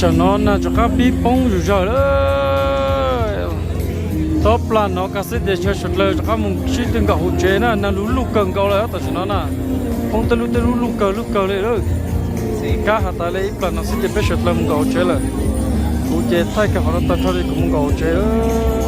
Tsam no nag rov qab pib poob zug zawg lawm. Tob plag no kav xwb tias chaw suav dlawg rov qab mus sib tw nkaum hauv tsev na, nag lug lug kawg nkaus lawm tam sim no na. Poob tej lub tej lub lug kawg lug kawg li lawm. Kab has tas li ib plag no xwb ces peb suav dlawg mus nkaum hauv tsev lawm. Kuv ces thaij kiag qhov no tag nrho li kuv mus nkaum hauv tsev lawm.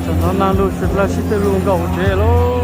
Tam no nag lug suav dlawg sib tw lug nkaum hauv tsev lauj.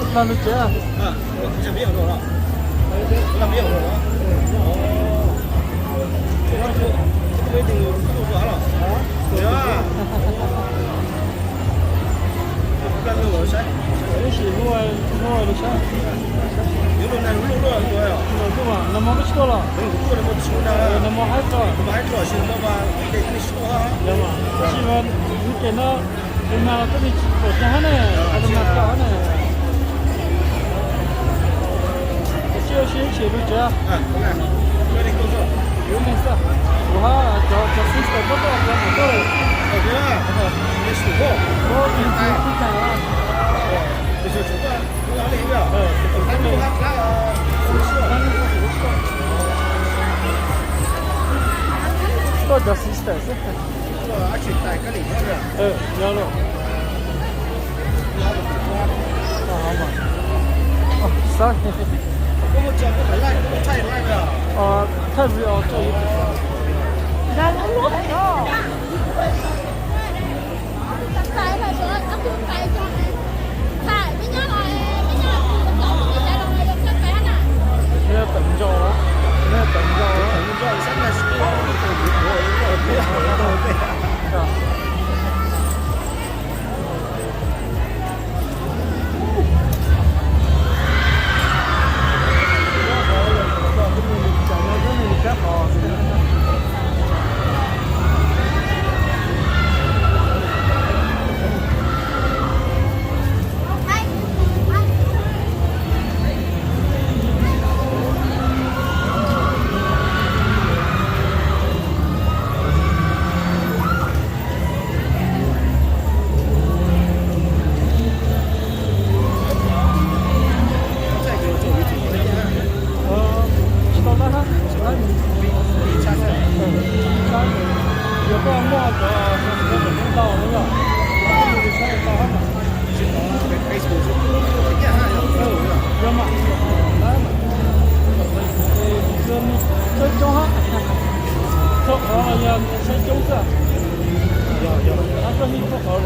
Los lus tsev. Ib sim hu hu lus saib. Lus luj, nag hmo koj tsis tuaj los? Nag hmo haib tso. Tab sis mas lub ces no tus nag los koj tsis pom tag hab ne, tus nag tso hab ne. Sib ua siab ib sim lus tsev. Lub neej xwb. Kuv hab cov, cov sister puab tuaj, cov nam tuaj. Tuaj cov sister xwb. Yog lawm. Sorry. Thaij video tso YouTube. Neb teev ntso, neb teev ntso. Tsis tau lab hab, tsis tau lab. Yog koj muaj cov ntau no yog, yog mas, saib coob hab, txhua qhov los yog saib coob xwb. Koj yeej txhua qhov.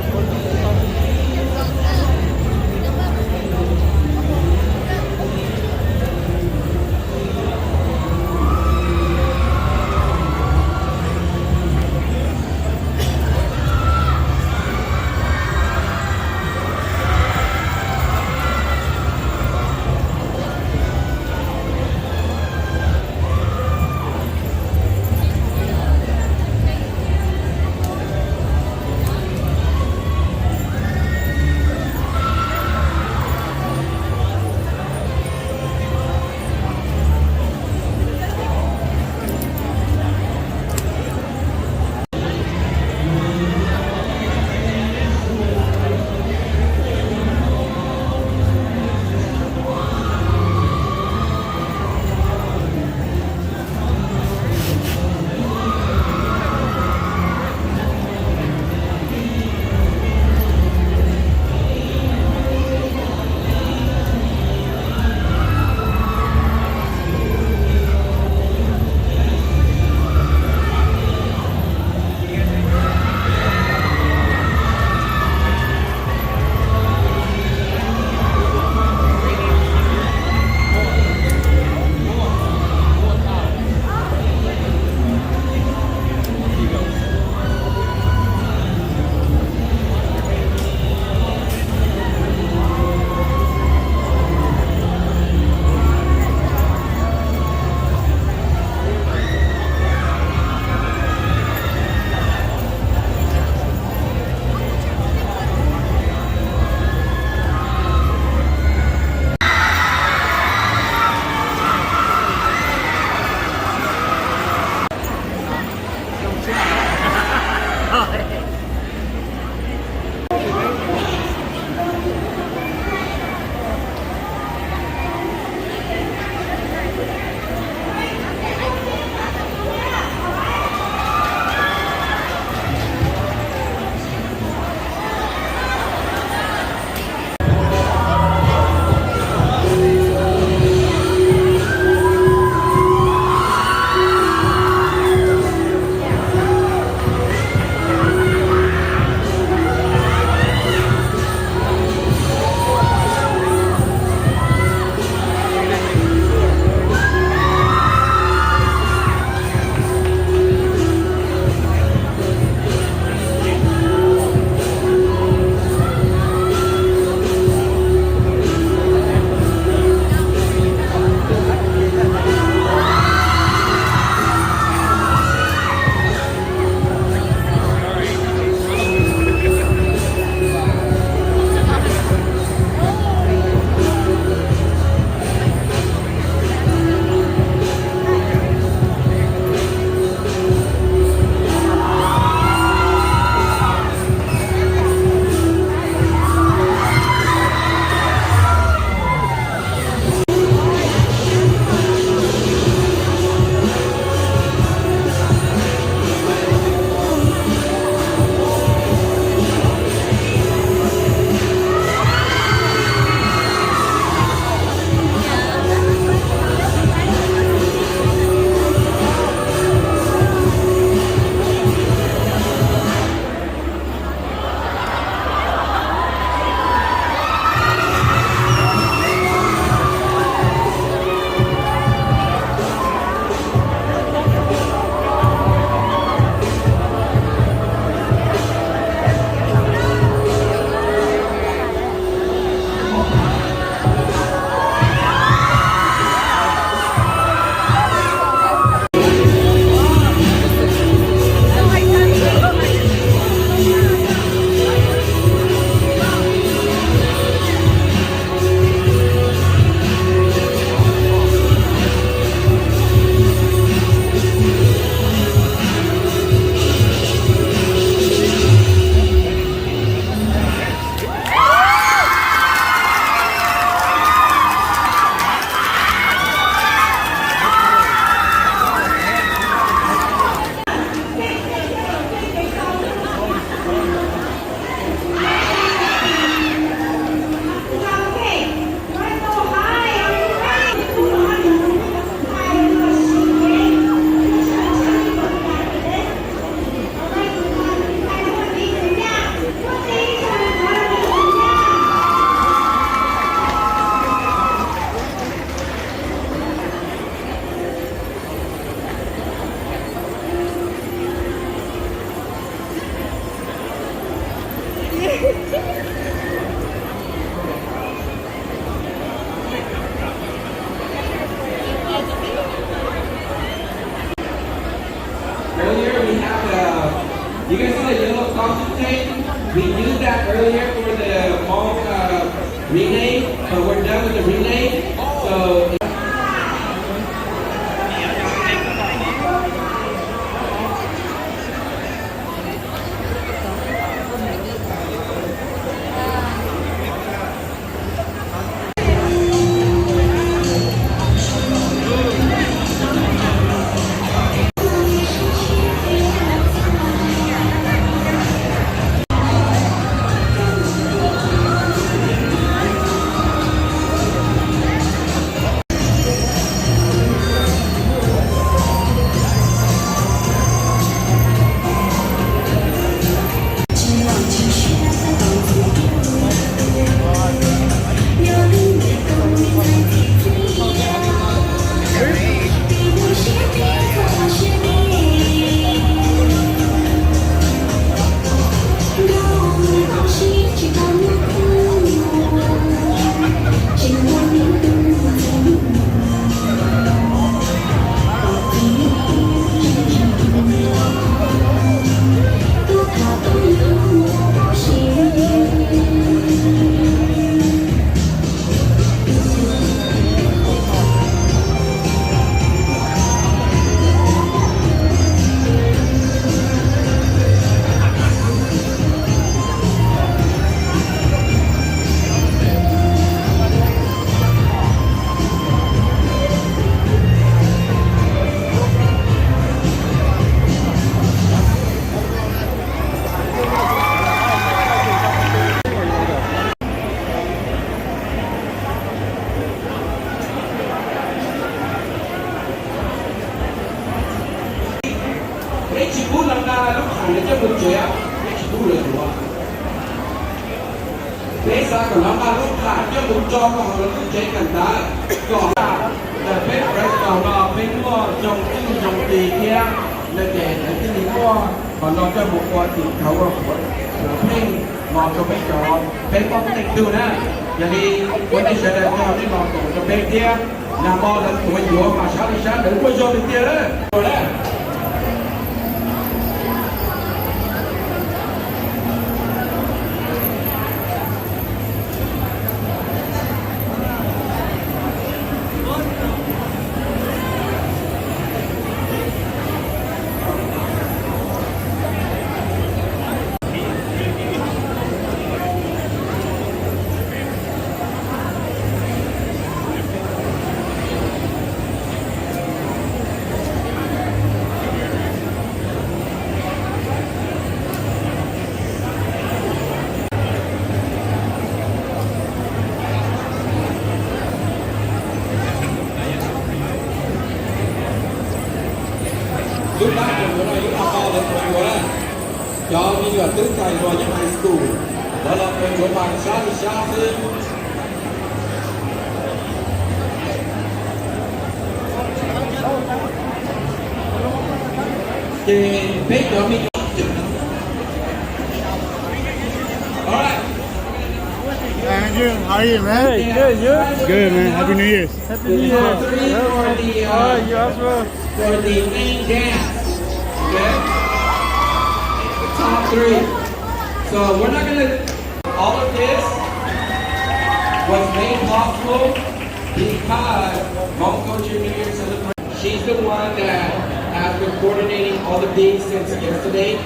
Coj mus tsev, peb tsis pub lawv yuav. Peb xav kom lawv nqa lub tham coj mus tso rau hauv lawv lub tsev kawm ntawv, kom peb Fresno no peb muaj zoo txuj zoo ci thiab, no ces lawv thiaj li muaj qhov no coj mus ua tim khawv ua qhuav pheej los rau peb cov peb poj pheej tug na. Yog li ua nej sawv daws coj nej los koom rau peb thiab, nag hmo lawv tuav yuav mas sab li sab lawv muaj zoo li tiag lawm. Lub pab koom yuav no yog ua lawv koom yuav na. Cov me nyuam twb txais hluas nyob high school, lawv los koom yuav mas sab li sab xwb. Ces peb cov me nyuam. All right. Hey, you, how are you, man? Hey, good, you? Good, man. Happy New Year's. Happy New Year. Top three for the, uh, you as well. For the main dance. Okay? Top three. So we're not gonna, all of this was made possible because Hmong Culture New Year celebration. She's the one that has been coordinating all the beats since yesterday.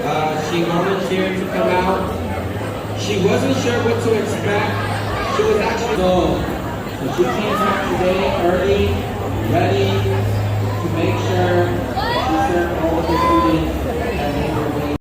Uh, she volunteered to come out. She wasn't sure what to expect. She was actually so, so she came back today early, ready to make sure she served all of the students that they were waiting.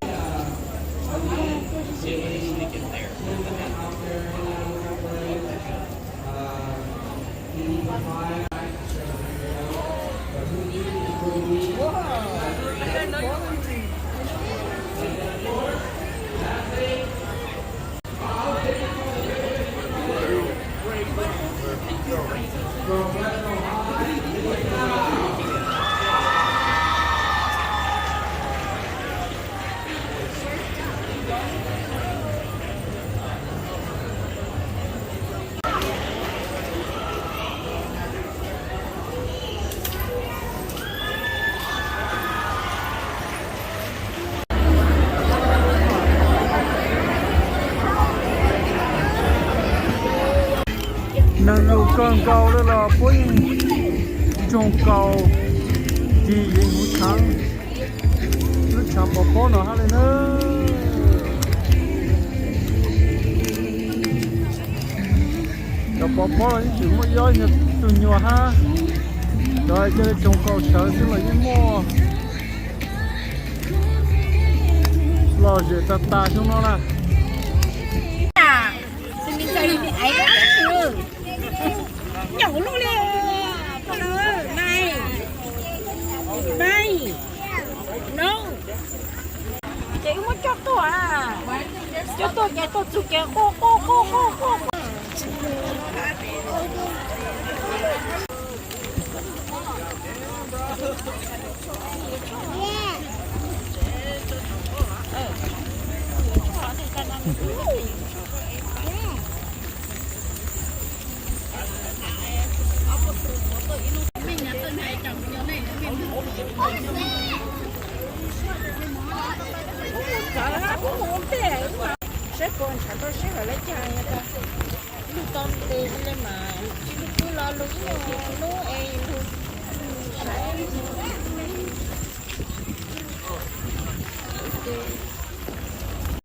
Neeg zoo kawg nkaus li los puab yeej zoo nkaus, ces yeej mus tshaav lub tshaav pov pob no hab li na. Cov pov pob los yeej tseem muaj ib ob tug nyuas hab, cov hais tias zoo nkaus sawv xwb los yeej muaj. Lom zem tag tag xyoo no na. Ces wb muab coj tuaj, coj tuaj ces tuaj txug ces quaj quaj quaj quaj quaj. Saib puas ntshav tau seb lawv cas tas. Lug tau ntev li mas tsis lug pw los lug ib nyuag hnub es